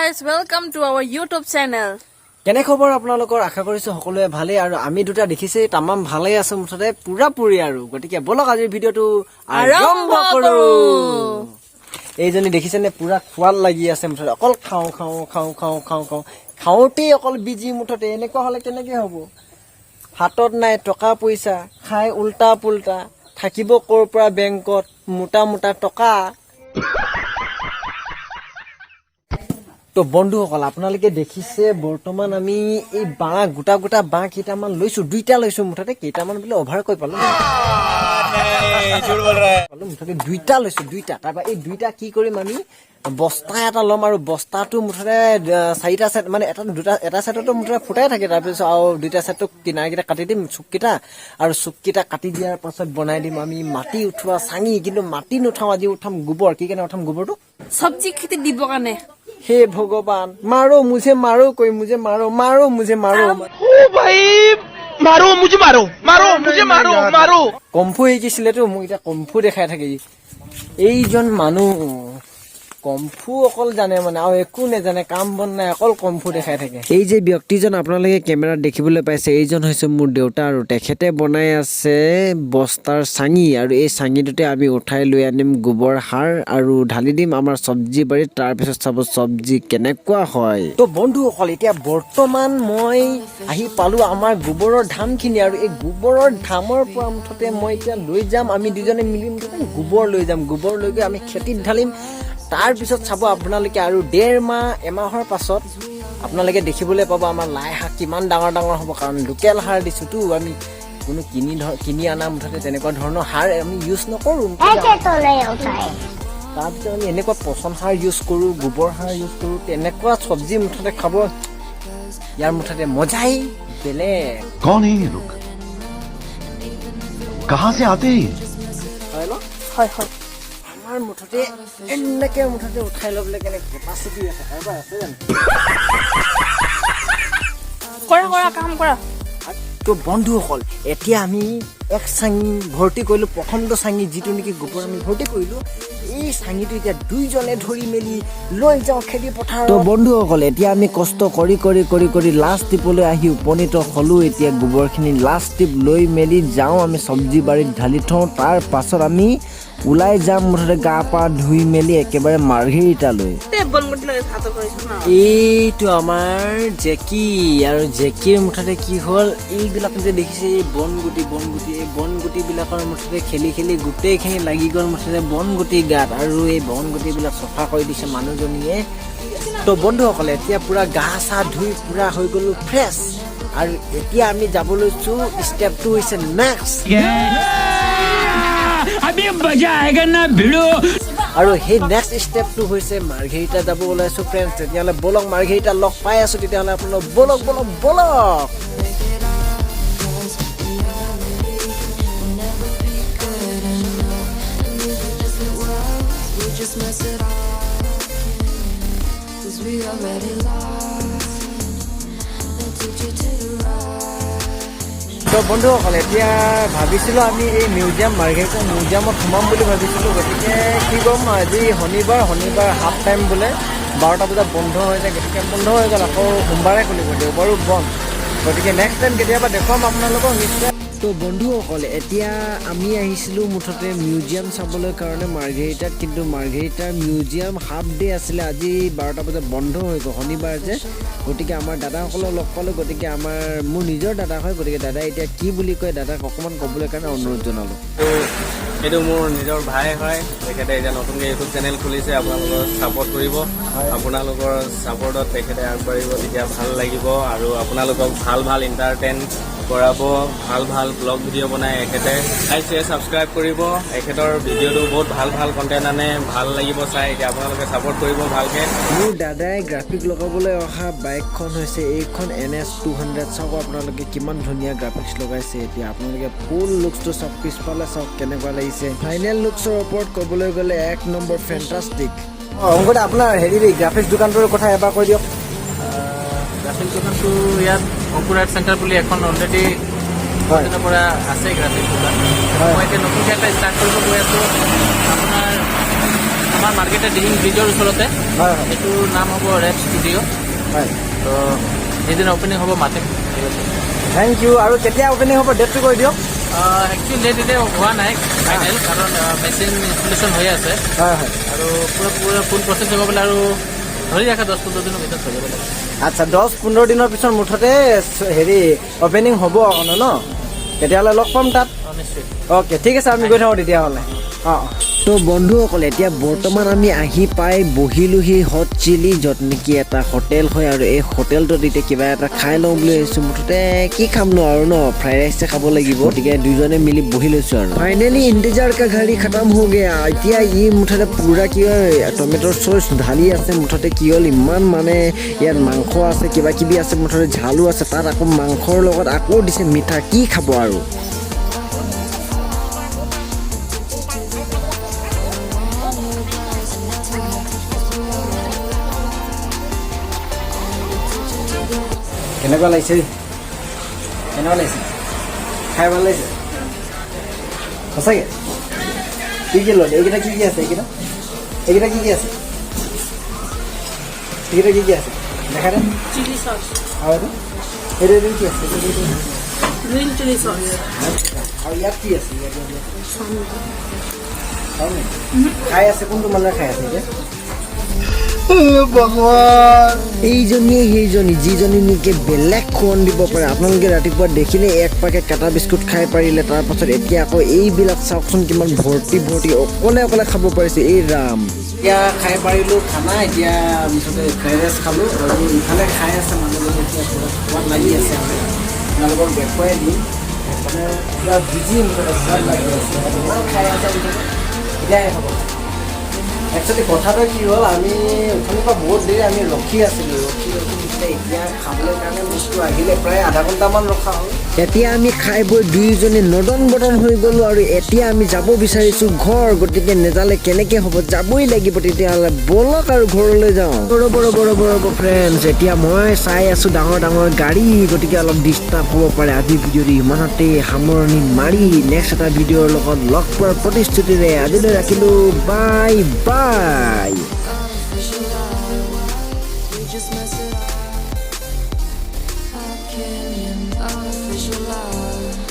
Guys, welcome to our YouTube channel. কেনে খবৰ আপোনালোকৰ? আশা কৰিছো সকলোৱে ভালেই আৰু আমি দুটা দেখিছেই তামাম ভালেই আছো, মুঠতে পুৰা পুৰি আৰু। গতিকে ব'লক, আজিৰ ভিডিঅ'টো আৰম্ভ কৰো। এইজনী দেখিছেনে, পুৰা খোৱাত লাগি আছে, মুঠতে অকল খাওঁ খাওঁ খাওঁ খাওঁ খাওঁ খাওঁ খাওঁতেই অকল বিজি। মুঠতে এনেকুৱা হ'লে কেনেকে হ'ব? হাতত নাই টকা পইচা, খাই উল্টা পুল্টা, থাকিব ক'ৰ পৰা বেংকত মোটা মোটা টকা? তো বন্ধুসকল, আপোনালোকে দেখিছে বৰ্তমান আমি এই বাঁহ, গোটা গোটা বাঁহ কেইটামান লৈছো, দুইটা লৈছো। মুঠতে কেইটামান বোলে অভাৰ কৈ পালো পালো, মুঠতে দুইটা লৈছো, দুইটা। তাৰপৰা এই দুইটা কি কৰিম? আমি বস্তা এটা ল'ম আৰু বস্তাটো মুঠতে চাৰিটা ছেট, মানে এটা দুটা, এটা ছেটতো মুঠতে ফুটাই থাকে। তাৰপিছত আৰু দুইটা ছেটটো কিনাৰকেইটা কাটি দিম, চুককেইটা। আৰু চুককেইটা কাটি দিয়াৰ পাছত বনাই দিম আমি মাটি উঠোৱা চাঙি। কিন্তু মাটি নুঠাওঁ, আজি উঠাম গোবৰ। কি কাৰণে উঠাম গোবৰটো? চব্জি খেতি দিব কাৰণে। হে ভগৱান, मारो मुझे, मारो कोई मुझे, मारो मारो मुझे, मारो। ओ भाई, मारो मुझे, मारो मारो मुझे, मारो मारो। কম্ফু শিকিছিলেতো, মোক এতিয়া কম্ফু দেখাই থাকে ই। এইজন মানুহ কম্ফু অকল জানে, মানে আৰু একো নেজানে, কাম বন নাই, অকল কম্ফু দেখাই থাকে। এই যে ব্যক্তিজন আপোনালোকে কেমেৰাত দেখিবলৈ পাইছে, এইজন হৈছে মোৰ দেউতা আৰু তেখেতে বনাই আছে বস্তাৰ চাঙি। আৰু এই চাঙিটোতে আমি উঠাই লৈ আনিম গোবৰ সাৰ আৰু ঢালি দিম আমাৰ চব্জি বাৰীত। তাৰপিছত চাব চব্জি কেনেকুৱা হয়। তো বন্ধুসকল, এতিয়া বৰ্তমান মই আহি পালো আমাৰ গোবৰৰ ধামখিনি আৰু এই গোবৰৰ ধামৰ পৰা মুঠতে মই এতিয়া লৈ যাম, আমি দুজনে মিলি মুঠতে গোবৰ লৈ যাম। গোবৰ লৈ গৈ আমি খেতিত ঢালিম। তাৰপিছত চাব আপোনালোকে আৰু ডেৰ মাহ এমাহৰ পাছত আপোনালোকে দেখিবলৈ পাব আমাৰ লাই শাক কিমান ডাঙৰ ডাঙৰ হ'ব, কাৰণ লোকেল সাৰ দিছোঁতো আমি। কোনো কিনি অনা মুঠতে তেনেকুৱা ধৰণৰ সাৰ আমি ইউজ নকৰোঁ। ऐसे तो नहीं होता है। তাৰপিছত আমি এনেকুৱা পচন সাৰ ইউজ কৰোঁ, গোবৰ সাৰ ইউজ কৰোঁ। তেনেকুৱা চব্জি মুঠতে খাব, ইয়াৰ মুঠতে মজাই বেলেগ। कौन है ये लोग? कहां से आते हैं ये? হয় ন? হয়। আমাৰ মুঠতে এনেকে মুঠতে উঠাই ল'বলৈ কেনে কেপাচিটি আছে, কাৰোবাৰ আছে জানো? কৰা কৰা, কাম কৰা। তো বন্ধুসকল, এতিয়া আমি এক চাঙি ভৰ্তি কৰিলোঁ। প্ৰথমটো চাঙি যিটো নেকি গোবৰ আমি ভৰ্তি কৰিলোঁ, এই চাঙিটো এতিয়া দুইজনে ধৰি মেলি লৈ যাওঁ খেতি পথাৰ। তো বন্ধুসকল, এতিয়া আমি কষ্ট কৰি কৰি কৰি কৰি লাষ্ট ট্ৰিপলৈ আহি উপনীত হ'লোঁ। এতিয়া গোবৰখিনি লাষ্ট ট্ৰিপ লৈ মেলি যাওঁ আমি চব্জি বাৰীত ঢালি থওঁ। তাৰ পাছত আমি ওলাই যাম মুঠতে গা পা ধুই মেলি একেবাৰে মাৰ্ঘেৰিটালৈ। তে বনগুটি লাগে হাতত কৰিছো ন। এইটো আমাৰ জেকি আৰু জেকিৰ মুঠতে কি হ'ল, এইবিলাক যে দেখিছে, এই বনগুটি বনগুটি, এই বনগুটিবিলাকৰ মুঠতে খেলি খেলি গোটেইখিনি লাগি গ'ল মুঠতে বনগুটি গাত। আৰু এই বনগুটিবিলাক চফা কৰি দিছে মানুহজনীয়ে। তো বন্ধুসকলে, এতিয়া পুৰা গা চা ধুই পুৰা হৈ গ'লো ফ্ৰেছ আৰু এতিয়া আমি যাব লৈছো, ষ্টেপটো হৈছে নেক্সট। अभी मजा आएगा ना भिड़ू। আৰু সেই নেক্সট ষ্টেপটো হৈছে মাৰ্ঘেৰিটা যাব ওলাইছো ফ্ৰেণ্ডছ। তেতিয়াহ'লে ব'লক, মাৰ্ঘেৰিটা লগ পাই আছো তেতিয়াহ'লে আপোনালোক। ব'লক ব'লক ব'লক। Break it off, 'cause reality will never be good enough. And even if it was, we just mess it up. 'Cause we already lost. Addicted to the rush. তো বন্ধুসকল, এতিয়া ভাবিছিলোঁ আমি এই মিউজিয়াম, মাৰ্ঘেৰিটা মিউজিয়ামত সোমাম বুলি ভাবিছিলোঁ। গতিকে কি ক'ম, আজি শনিবাৰ, শনিবাৰ হাফ টাইম বোলে, 12টা বজাত বন্ধ হৈ যায়। গতিকে বন্ধ হৈ গ'ল, আকৌ সোমবাৰে খুলিব, দেওবাৰো বন্ধ। গতিকে নেক্সট টাইম কেতিয়াবা দেখুৱাম আপোনালোকক নিশ্চয়। তো বন্ধুসকল, এতিয়া আমি আহিছিলোঁ মুঠতে মিউজিয়াম চাবলৈ কাৰণে মাৰ্ঘেৰিটাত। কিন্তু মাৰ্ঘেৰিটাৰ মিউজিয়াম হাফ ডে আছিলে আজি, 12টা বজাত বন্ধ হৈ গ'ল, শনিবাৰ যে। গতিকে আমাৰ দাদাসকলক লগ পালোঁ। গতিকে আমাৰ মোৰ নিজৰ দাদা হয়। গতিকে দাদাই এতিয়া কি বুলি কয়, দাদাক অকণমান ক'বলৈ কাৰণে অনুৰোধ জনালোঁ। এইটো মোৰ নিজৰ ভাই হয়। তেখেতে এতিয়া নতুনকৈ ইউটিউব চেনেল খুলিছে। আপোনালোকৰ ছাপৰ্ট কৰিব। আপোনালোকৰ ছাপৰ্টত তেখেতে আগবাঢ়িব, তেতিয়া ভাল লাগিব আৰু আপোনালোকক ভাল ভাল এণ্টাৰটেইন কৰাব। ভাল ভাল ব্লগ ভিডিঅ' বনাই এখেতে। লাইক, শ্বেয়াৰ, ছাবস্ক্ৰাইব কৰিব। এখেতৰ ভিডিঅ'টো বহুত ভাল ভাল কণ্টেণ্ট আনে, ভাল লাগিব চাই। এতিয়া আপোনালোকে ছাপৰ্ট কৰিব ভালকৈ। মোৰ দাদাই গ্ৰাফিক লগাবলৈ অহা বাইকখন হৈছে এইখন এন এছ 200। চাওক আপোনালোকে, কিমান ধুনীয়া গ্ৰাফিক্স লগাইছে। এতিয়া আপোনালোকে ফুল লুকছটো চাওক, পিছফালে চাওক কেনেকুৱা লাগিছে। ফাইনেল লুকছৰ ওপৰত ক'বলৈ গ'লে এক নম্বৰ ফেণ্টাষ্টিক। অঁ অংকুৰ, আপোনাৰ হেৰি গ্ৰাফিক্স দোকানটোৰ কথা এবাৰ কৈ দিয়ক। গ্ৰাফিক্স দোকানটো ইয়াত অংকুৰ আৰ্ট চেণ্টাৰ বুলি এখন অলৰেডি দিনৰ পৰা আছে গ্ৰাফিক্স দোকান। মই এতিয়া নতুনকৈ এটা ষ্টাৰ্ট কৰিব গৈ আছোঁ। আপোনাৰ আমাৰ আমাৰ মাৰ্কেটৰ দিহিং ব্ৰিজৰ ওচৰতে। হয় হয় এইটোৰ নাম হ'ব ৰেপ ষ্টুডিঅ'। তো যিদিনা অ'পেনিং হ'ব মাতিম, ঠিক আছে? Thank U. আৰু কেতিয়া অ'পেনিং হ'ব, ডেটটো কৈ দিয়ক। একচুৱেলি ডেট এতিয়া হোৱা নাই ফাইনেল, কাৰণ মেচিন ইনষ্টলেশ্যন হৈ আছে। হয় হয় আৰু পুৰা পুৰা ফুল প্ৰচেছ হ'ব পেলাই আৰু ধৰি ৰাখা 10-15 দিনৰ ভিতৰত হৈ যাব লাগে। আচ্ছা, 10-15 দিনৰ পিছত মুঠতে হেৰি অ'পেনিং হ'ব আকৌ ন? তেতিয়াহ'লে লগ পাম তাত। অঁ, নিশ্চয়। অ'কে, ঠিক আছে, আমি গৈ থাকোঁ তেতিয়াহ'লে। অঁ। তো বন্ধুসকল, এতিয়া বৰ্তমান আমি আহি পাই বহিলোহি হট চিলি, য'ত নেকি এটা হোটেল হয়। আৰু এই হোটেলটোত এতিয়া কিবা এটা খাই লওঁ বুলি ভাবিছোঁ। মুঠতে কি খামনো আৰু ন, ফ্ৰাইড ৰাইচে খাব লাগিব। গতিকে দুইজনে মিলি বহি লৈছোঁ আৰু ফাইনেলি इंतज़ार का घड़ी खतम हो गया। এতিয়া ই মুঠতে পূৰা কি হয়, টমেট'ৰ চচ ঢালি আছে। মুঠতে কি হ'ল, ইমান মানে ইয়াত মাংস আছে, কিবা কিবি আছে, মুঠতে ঝালো আছে। তাত আকৌ মাংসৰ লগত আকৌ দিছে মিঠা। কি খাব আৰু? কেনেকুৱা লাগিছে? কেনেকুৱা লাগিছে খাই? ভাল লাগিছে সঁচাকে? কি কি ল'লে? এইকেইটা কি কি আছে? এইকেইটা কি কি আছে? এইকেইটা কি কি আছে দেখা দে। Chilli sauce. আৰু এইটো কি আছে? এইটো? Green chilli sauce. আৰু ইয়াত কি আছে? ইয়াত চাওমিন খাই আছে। কোনটো মানুহে খাই আছে এতিয়া? এইজনীয়ে সেইজনী, যিজনী নেকি বেলেগ খুৱন দিব পাৰে। আপোনালোকে ৰাতিপুৱা দেখিলে এক পেকেট কাটা বিস্কুট খাই পাৰিলে। তাৰপাছত এতিয়া আকৌ এইবিলাক চাওকচোন, কিমান ভৰ্তি ভৰ্তি অকলে অকলে খাব পাৰিছে। এই ৰাম! এতিয়া খাই পাৰিলোঁ খানা। এতিয়া মুঠতে ফ্ৰাইড ৰাইচ খালোঁ আৰু ইফালে খাই আছে মানুহজনে। এতিয়া পূৰা সোৱাদ লাগি আছে আৰু আপোনালোকক দেখুৱাই দিম। মানে পূৰা বিজি, মুঠতে সোৱাদ লাগি আছে, ইমান খাই আছে মুঠতে। এতিয়াহে হ'ব। একচুৱেলি কথাটো কি হ'ল, আমি অথনিৰ পৰা বহুত দেৰি আমি ৰখি আছিলোঁ, ৰখি ৰখি এতিয়া এতিয়া খাবলৈ কাৰণে বস্তু আহিলে। প্ৰায় আধা ঘণ্টামান ৰখা হ'ল। এতিয়া আমি খাই বৈ দুয়োজনে নদন বদন হৈ গ'লোঁ আৰু এতিয়া আমি যাব বিচাৰিছোঁ ঘৰ। গতিকে নেযালে কেনেকৈ হ'ব? যাবই লাগিব। তেতিয়াহ'লে ব'লক আৰু ঘৰলৈ যাওঁ। ৰ'ব, ৰ'ব, ৰ'ব, ৰ'ব ফ্ৰেণ্ডছ, এতিয়া মই চাই আছোঁ ডাঙৰ ডাঙৰ গাড়ী, গতিকে অলপ ডিষ্টাৰ্ব হ'ব পাৰে। আজি ভিডিঅ'টো ইমানতেই সামৰণি মাৰি নেক্সট এটা ভিডিঅ'ৰ লগত লগ পোৱাৰ প্ৰতিশ্ৰুতিৰে আজিলৈ ৰাখিলোঁ। Bye bye. We just mess it up. Opinion, artificial love.